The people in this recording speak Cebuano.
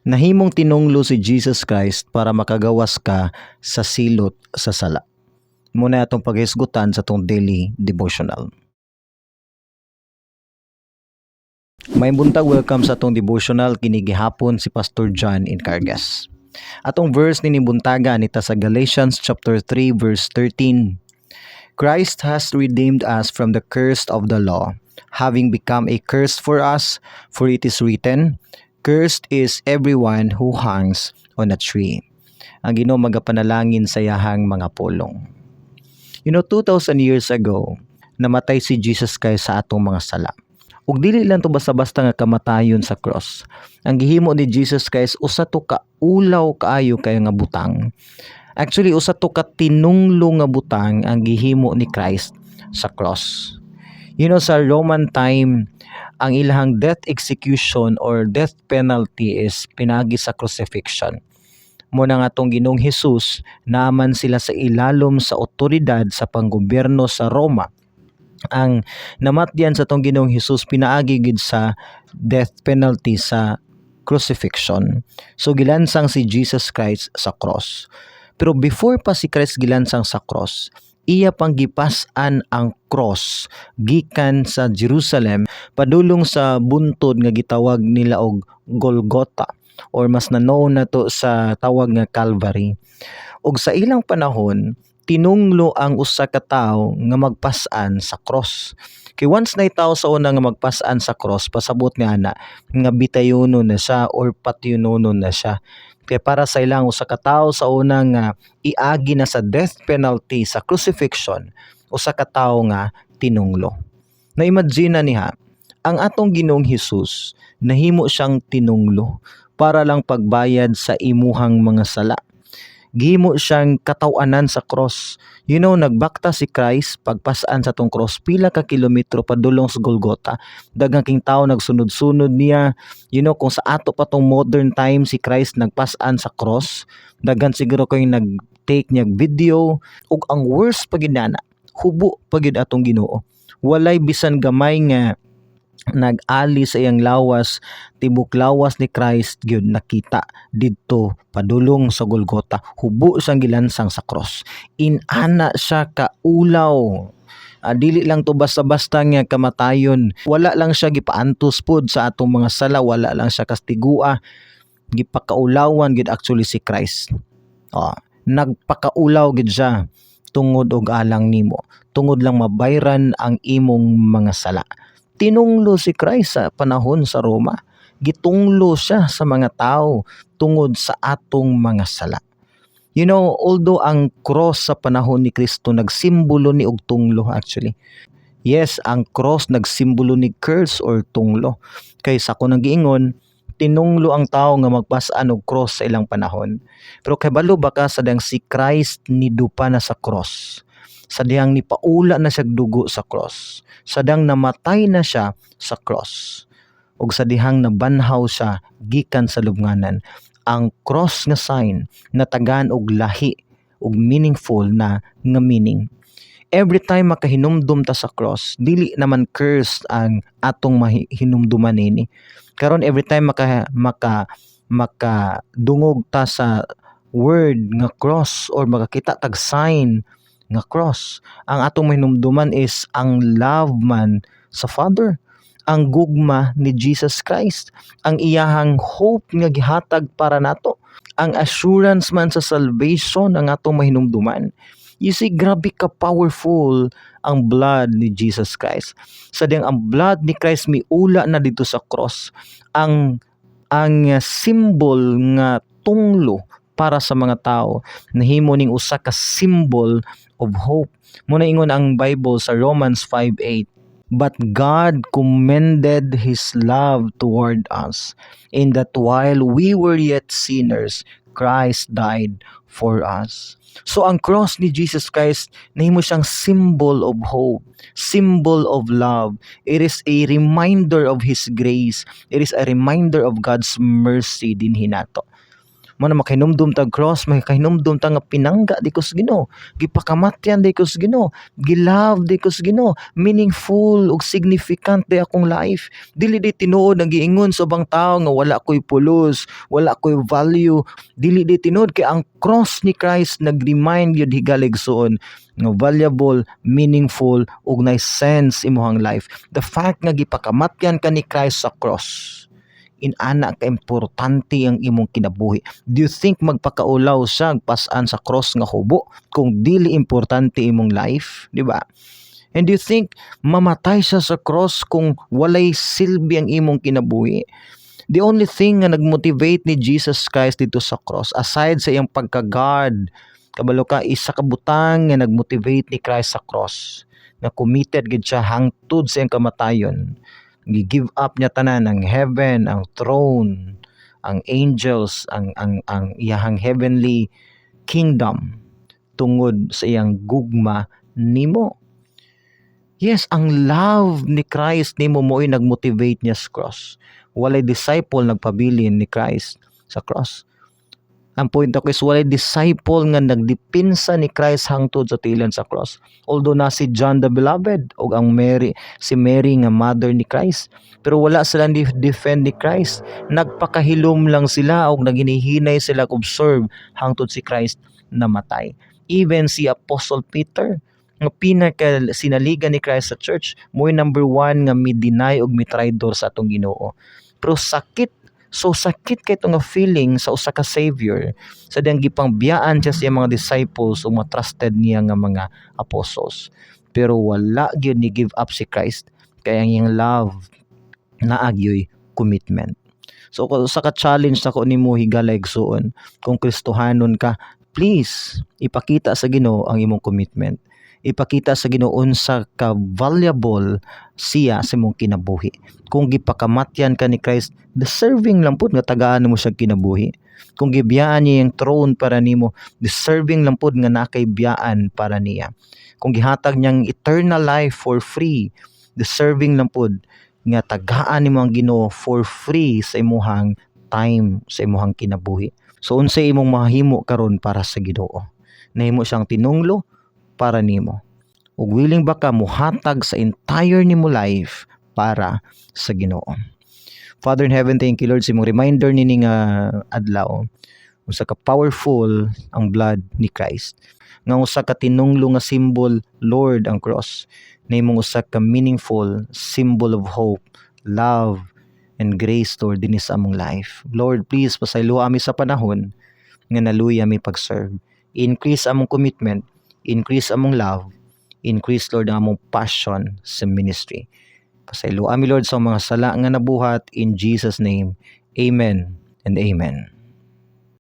Nahimong tinunglo si Jesus Christ para makagawas ka sa silot sa sala. Mao na atong paghisgutan sa atong daily devotional. Maayong buntag, welcome sa atong devotional. Kini gihapon si Pastor John Encargas. Atong verse nining buntaga nita sa Galatians chapter 3 verse 13. "Christ has redeemed us from the curse of the law, having become a curse for us, for it is written, 'Cursed is everyone who hangs on a tree.'" Ang Ginoo magapanalangin sa iyahang mga pulong. 2,000 years ago, namatay si Jesus Christ sa atong mga sala. Ug dili lang to basta-basta nga kamatayon sa cross. Ang gihimo ni Jesus Christ, usa to ka ulaw kaayo kayo nga butang. Actually, usa to ka tinunglo nga butang ang gihimo ni Christ sa cross. Sa Roman time, ang ilahang death execution or death penalty is pinagi sa crucifixion. Mao na nga atong Ginoong Hesus, naman sila sa ilalom sa otoridad sa panggobyerno sa Roma. Ang namatyan sa atong Ginoong Hesus pinaagi gid sa death penalty sa crucifixion. So gilansang si Jesus Christ sa cross. Pero before pa si Christ gilansang sa cross, iya pang gipas-an ang cross gikan sa Jerusalem padulong sa buntod nga gitawag nila og Golgotha or mas na known na to sa tawag nga Calvary. Ug sa ilang panahon, tinunglo ang usa ka tawo nga magpas-an sa cross. Kay once na tawo sa una nga magpas-an sa cross, pasabot nga ana nga bitayonon na siya or patyononon na siya. Kaya para sa ilang usa ka tawo sa una nga iagi na sa death penalty sa crucifixion, usa ka tawo nga tinunglo. Na-imagine na niha, ang atong Ginoong Hesus, nahimo siyang tinunglo para lang pagbayad sa imuhang mga sala. Gihimo siyang kataw-anan sa cross. Nagbakta si Christ pagpas-an sa atong cross, pila ka kilometro padulong sa Golgotha. Daghang king tao nagsunod-sunod niya. Kung sa ato pa tong modern time si Christ nagpas-an sa cross, daghan siguro kay nag-take niya video. Ug ang worst pa gid na, hubo pa gid atong Ginoo. Walay bisan gamay nga nag-ali sa iyang lawas. Tibok lawas ni Christ gyud nakita didto padulong sa Golgotha. Hubo siyang gilansang sa cross. Inana siya kaulaw. Dili lang to basta-basta nga kamatayon. Wala lang siya gipaantos pod sa atong mga sala, wala lang siya kastigua. Gipakaulawan gid actually si Christ. Oh, nagpakaulaw gid siya tungod og alang nimo, tungod lang mabayran ang imong mga sala. Tinunglo si Christ sa panahon sa Roma. Gitunglo siya sa mga tao tungod sa atong mga sala. Although ang cross sa panahon ni Kristo nagsimbolo ni og tunglo actually. Yes, ang cross nagsimbolo ni curse or tunglo. Kay sa ako nang giingon, tinunglo ang tao nga magpas-an og cross sa ilang panahon. Pero kabalo ba ka sa diyang si Christ nidupa na sa cross? Sa diyang nipaula na siya dugo sa cross. Sa diyang namatay na siya sa cross. Ug sa dihang nabanhaw siya gikan sa lubnganan. Ang cross nga sign natagan og lahi og meaningful na nga meaning. Every time makahinumdum ta sa cross, dili naman curse ang atong mahinumduman nini. Karon, every time maka maka makadungog ta sa word nga cross or makakita tag sign nga cross, ang atong mahinumduman is ang love man sa Father, ang gugma ni Jesus Christ, ang iyahang hope nga gihatag para nato, ang assurance man sa salvation ang atong mahinumduman. You see, grabe ka powerful ang blood ni Jesus Christ. Sa diyang ang blood ni Christ miula na dito sa cross, ang symbol nga tunglo para sa mga tao nahimo ning usa ka symbol of hope. Mao na ingon ang Bible sa Romans 5:8, "But God commended His love toward us, in that while we were yet sinners, Christ died for us." So ang cross ni Jesus Christ nahimo siyang symbol of hope, symbol of love. It is a reminder of His grace. It is a reminder of God's mercy dinhi nato. Mao na makahinumdum tag cross, makahinumdum ta nga pinangga di ko sa Ginoo, gipakamatyan di ko sa Ginoo, gi-love di ko sa Ginoo, meaningful ug significant di akong life. Dili di tinuod ang giingon sa ubang tawo nga wala ko'y pulos, wala ko'y value. Dili di tinuod kay ang cross ni Christ nag-remind yun, higala igsuon, nga valuable, meaningful ug naay sense imong life. The fact nga gipakamatyan ka ni Christ sa cross, inana ka importante ang imong kinabuhi. Do you think magpakaulaw siya pas-an sa cross nga hubo kung dili importante imong life, di ba? And do you think mamatay siya sa cross kung walay silbi ang imong kinabuhi? The only thing nga nagmotivate ni Jesus Christ dito sa cross, aside sa iyang pagka-God, kabalo ka, isa ka butang nga nagmotivate ni Christ sa cross, nga committed gid siya hangtod sa iyang kamatayon. Gi-give up niya tanan, ang heaven, ang throne, ang angels, ang iyahang heavenly kingdom tungod sa iyang gugma nimo. Yes, ang love ni Christ nimo mo'y nagmotivate niya sa cross. Walay disciple nagpabilin ni Christ sa cross. Ang point ako is walay disciple nga nagdipinsa ni Christ hangtod sa tilan sa cross. Although na si John the Beloved o ang Mary, si Mary nga mother ni Christ, pero wala sila ni defend ni Christ. Nagpakahilom lang sila og naginihinay sila observe hangtod si Christ namatay. Even si Apostle Peter nga pinaka sinaligan ni Christ sa church, mo'y number one nga mi-deny og mi-traidor sa atong Ginoo. Pero sakit. So sakit kay nga feeling sa usa ka savior sa diyang gipangbiaan siya sa iyang mga disciples o mga trusted niya nga mga apostles. Pero wala gyud ni give up si Christ kay ang iyang love naa gyoy commitment. So kung usa ka challenge nako nimo, higala igsuon, kung Kristohanon ka, please ipakita sa Ginoo ang imong commitment. Ipakita sa Ginoo unsa ka valuable siya sa imong kinabuhi. Kung gipakamatyan ka ni Christ, deserving lang pud nga tagaan mo siya kinabuhi. Kung gibiyaan niya yung throne para nimo, deserving lang pud nga naa kay biyaan para niya. Kung gihatag niyang eternal life for free, deserving lang pud nga tagaan nimo ang Ginoo for free sa imuhang time, sa imuhang kinabuhi. So unsay imong mahimo karon para sa Ginoo? Nahimo siyang tinunglo para nimo. Ug willing ba ka muhatag sa entire nimo life para sa Ginoo? Father in heaven, thank you, Lord, sa imong reminder nini nga adlaw. Usa ka powerful ang blood ni Christ. Nga usa ka tinunglo nga symbol, Lord, ang cross. Nahimong usa ka meaningful symbol of hope, love, and grace, Lord, dinhi sa among life. Lord, please pasayloa ami sa panahon nga naluya mi pag-serve. Increase among commitment, increase among love, increase, Lord, ang among passion sa ministry. Pasayloa mi, Lord, sa mga sala nga nabuhat, in Jesus' name. Amen and amen.